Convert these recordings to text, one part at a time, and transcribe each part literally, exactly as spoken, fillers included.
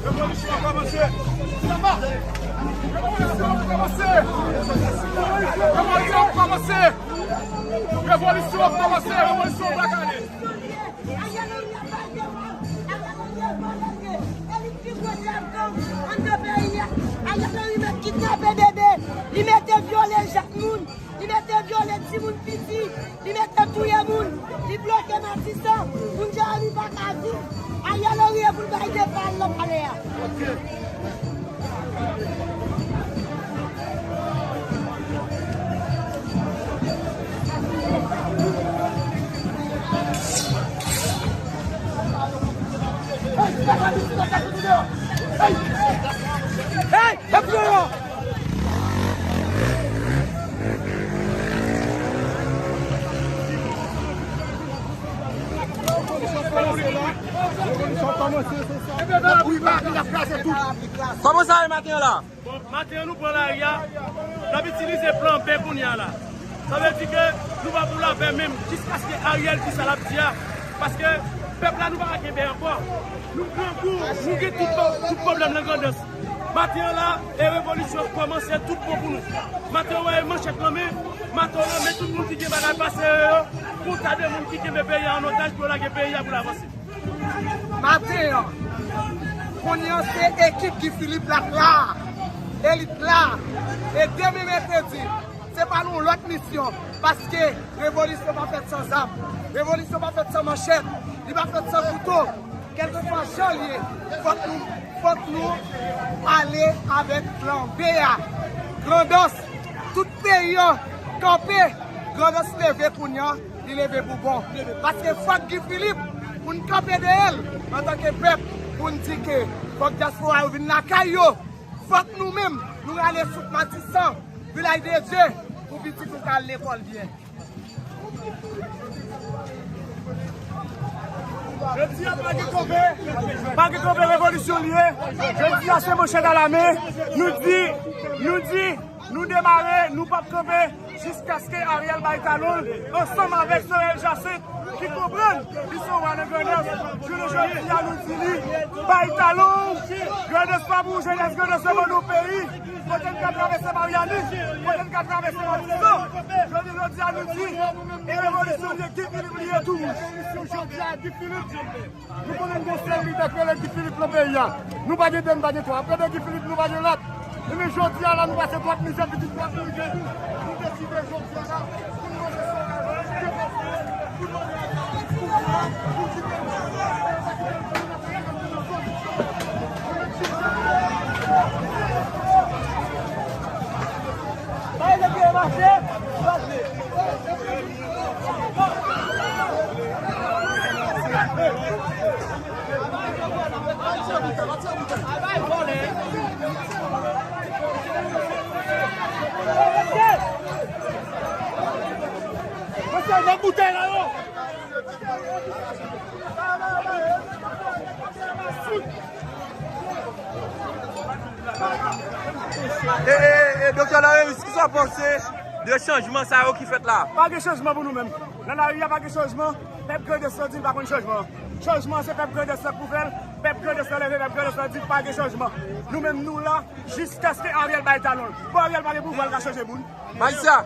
Revolisyon an kòmanse! Revolisyon an kòmanse! Revolisyon an kòmanse! Revolisyon an kòmanse! Revolisyon an pa kale! Ariel Henry ap bay devan. Ariel Henry e vòlè l ye. E li ki pi gwo trèf gang anndan peyi a. Ariel Henry mèt kidnape bebe. Li mete vyole jèn moun. Li mete vyole timoun piti. Li mete touye moun. Li bloke Matisan. Moun Jeremi pa ka viv. Ariel Henry e pou l bay devan nan palè a. Hey! Hey! Kòman sa ye maten an la? Bon, maten an nou pran lari a, n ap itilize plan B kounye a la. Sa vle di ke nou pa pou lapè menm jiskaske Ariel di sa l ap di a. Paske pèp la nou pa ka kenbe ankò. Nou grangou, nou gen tout, tout pwoblèm nan Grandans. Maten an la, e revolisyon kòmanse tout bon pou nou. Maten an, wè, e manchèt nan men, mato nan men tout moun ki gen bagay pase yo, pou ta de moun ki kenbe peyi a an otaj pou yo lage peyi a pou l avanse. Maten an, kounye an se ekip Guy Philippe la k la, elit la, e demen mèkredi, se pa yon lòt misyon, paske revolisyon pa fèt san zam, revolisyon pa fèt san manchèt, li pa fèt san kouto, kèlkeswa jan l ye, fòk nou, fòk nou ale avèk plan B a, Grandans, tout peyi an kanpe, Grandans leve kounye an, li leve pou bon. Paske fòk Guy Philippe, pou n kanpe dèyè l, antanke pèp, pou n di ke fòk dyaspora yo vin lakay yo. Fòk nou menm, nou rale sou Matisan, Vilaj de Dye, pou pitit nou ka al lekòl byen. Jodi a pa gen kanpe, pa gen kanpe, revolisyon li ye. Jodi a se manchèt alamen. Nou di, nou di, nou demare, nou p ap kanpe. Jiskaske Ariel bay talon l, ansanm avèk Sorel Jacinthe, ki konprann li se yon wa nan Grandans. Jounen jodi a, nou di li, bay talon w, Grandans pa pou ou, jenès Grandans yo ban nou peyi, kote n ka travèse Maryani, kote n ka travèse Matisan. Jodi, jodi a, nou di, e revolisyon li ye, Guy Philippe li ye tou. Jodi a, Guy Philippe. Nou konnen n gen sèl lidè k rele Guy Philippe nan peyi a. Nou pa gen de, n pa gen twa. Apre de Guy Philippe, nou pa gen lòt. Ebyen, jodi a la, nou pase twòp mizè, pitit twòp mizè. Nou deside jodi a la, pou n mande Sorel, pou n mande Ariel, pou n mande Ariel, pou n di Ba yo leve mache, mache. Mesye, nan boutèy la, yo. E, e, e, Doktè Larose, kisa w panse de chanjman sa yo ki fèt la? Pa gen chanjman pou nou menm. Nan lari a, pa gen chanjman. Pèp Grandans lan di l pa konn chanjman. Chanjman se pèp Grandans lan k pou fè l. Pèp Grandans lan leve, pèp Grandans lan di l pa gen chanjman. Nou menm, nou la jiskaske Ariel bay talon l. Bon, Ariel pa gen pouvwa, l ka chanje moun. Majistra,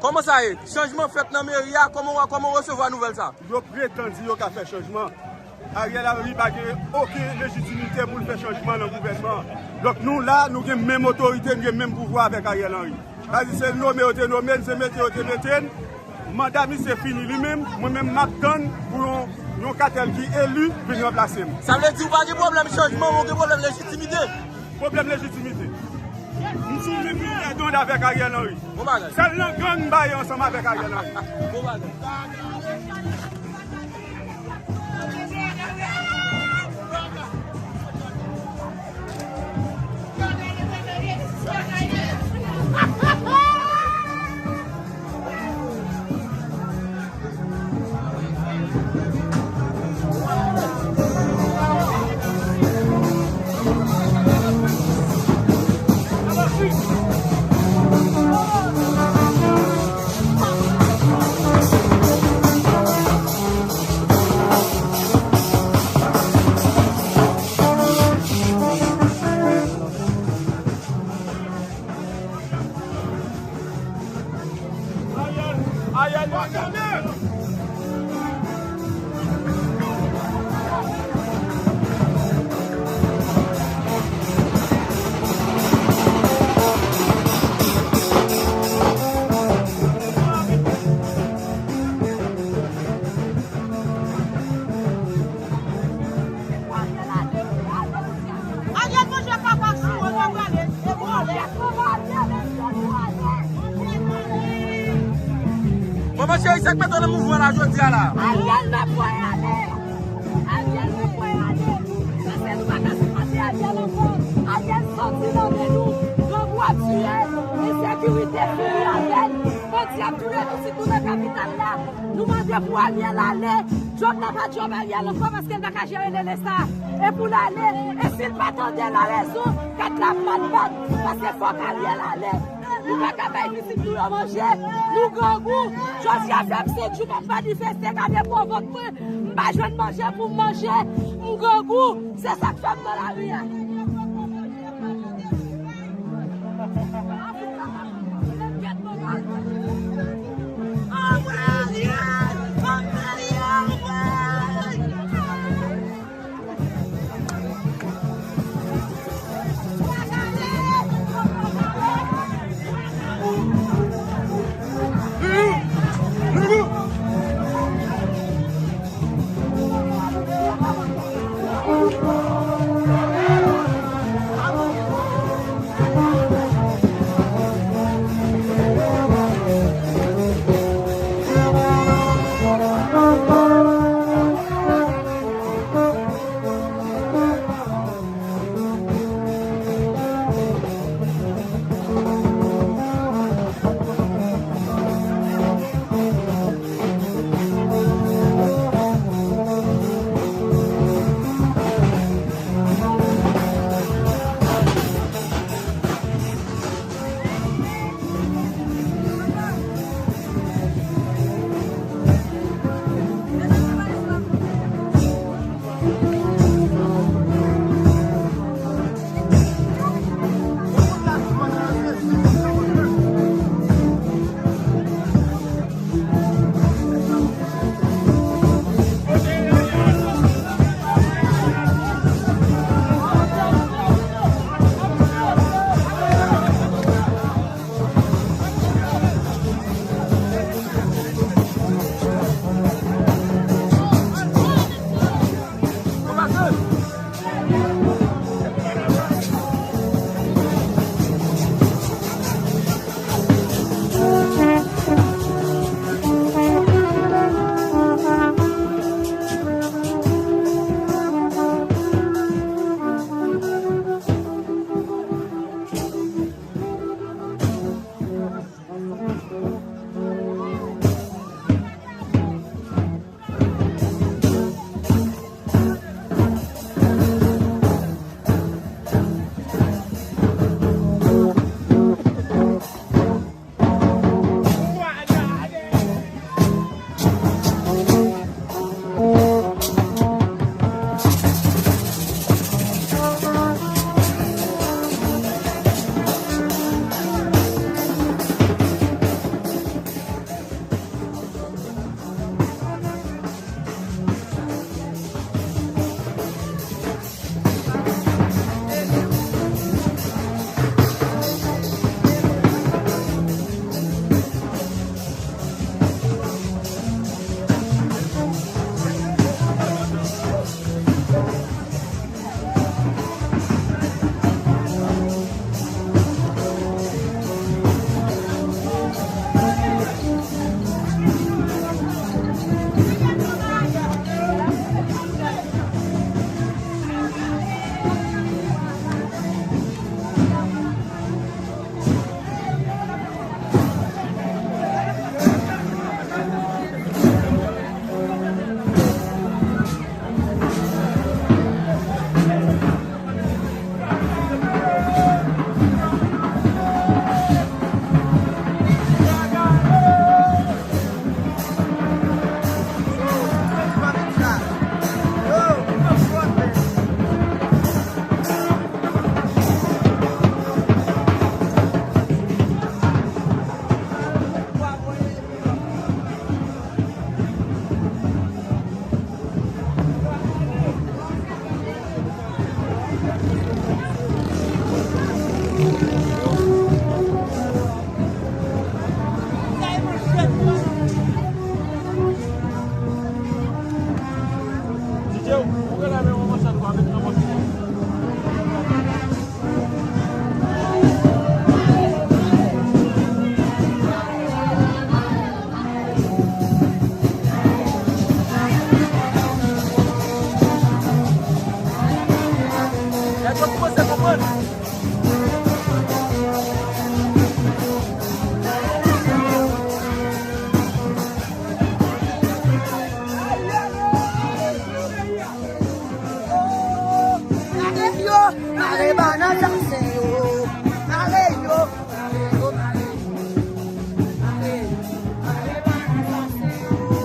kòman sa ye? Chanjman fèt nan meri a, kòman w, kòman w resevwa nouvèl sa? Yo pretann di yo ka fè chanjman. Ariel Henry pa gen okenn lejitimite pou l fè chanjman nan gouvènman an. Donk, nou la, nou gen menm otorite, nou gen menm pouvwa avèk Ariel Henry. Sa di se nome yo te nome n, se mete yo te mete n. Manda misye fini li menm, mwen menm m ap tann pou yon, yon katèl ki eli vin ranplase m. Sa vle di ou pa gen pwoblèm chanjman, ou gen pwoblèm lejitimite? Pwoblèm lejitimite. M sou menm longè dond avèk Ariel Henry. Bon bagay. Sèl nan gang m bay ansanm avèk Ariel Henry. Bon bagay. Cheri, sa k mete w nan mouvman la jodi a la? Ariel, n ap voye ale. Ariel, n ap voye ale. Paske nou pa ka sipòte Ariel ankò. Ariel soti nan men nou. Grangou ap tiye l. Ensekirite fini avè l. Bandi ap touye nou sitou nan kapital la. Nou mande pou Ariel ale. Job la pa Job Ariel ankò paske l pa ka jere lele sa. E pou l ale. E si l pa tande larezon, kat la ap mal bat. Paske fòk Ariel ale. Nou pa ka bay pitit nou yo manje. Nou grangou. Jodi a fè m senk jou m ap manifeste, gade po vant mwen. M pa jwenn manje pou m manje. M grangou. Se sa k fè m nan lari a. Mare bana sa se yo. Mare yo. Mare yo. Mare yo. Mare yo. Mare bana sa se yo.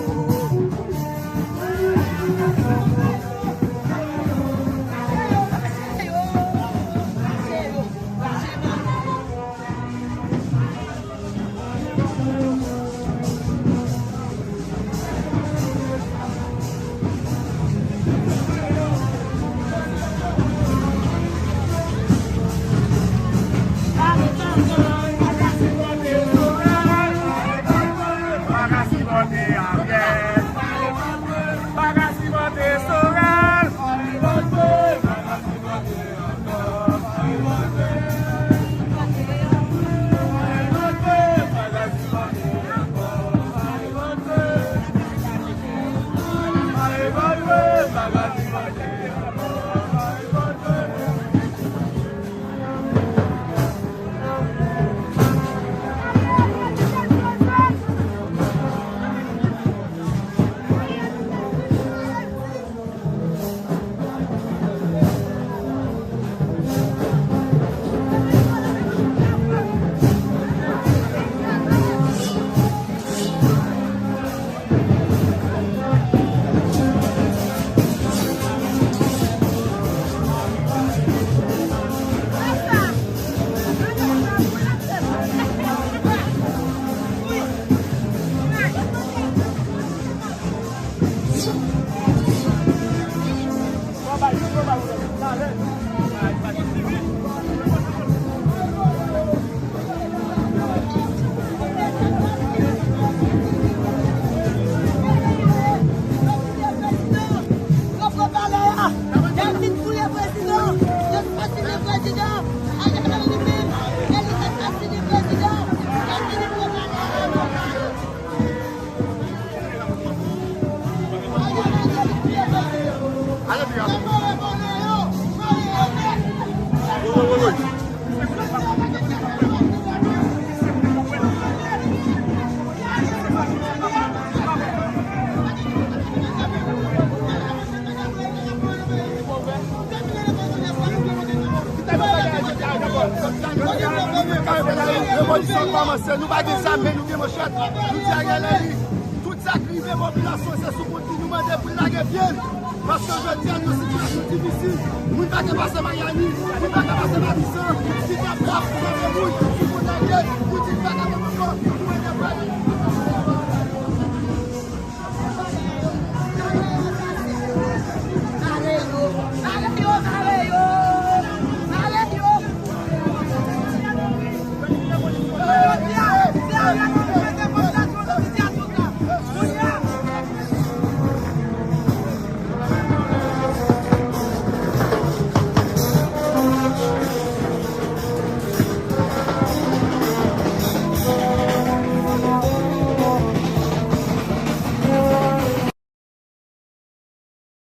Revolisyon kòmanse, nou pa gen zam, men nou gen manchèt. Nou di Ariel Henry, tout sa k rive popilasyon, se sou kont li, nou mande pou l lage pye l. Paske jodi a, nou sitiyasyon difisil. Moun pa ka pase Miami, moun pa ka pase Matisan, ki t ap rap pou manje moun, sou kont Ariel, pou di l pa ka pran ankò, pou mande pou l.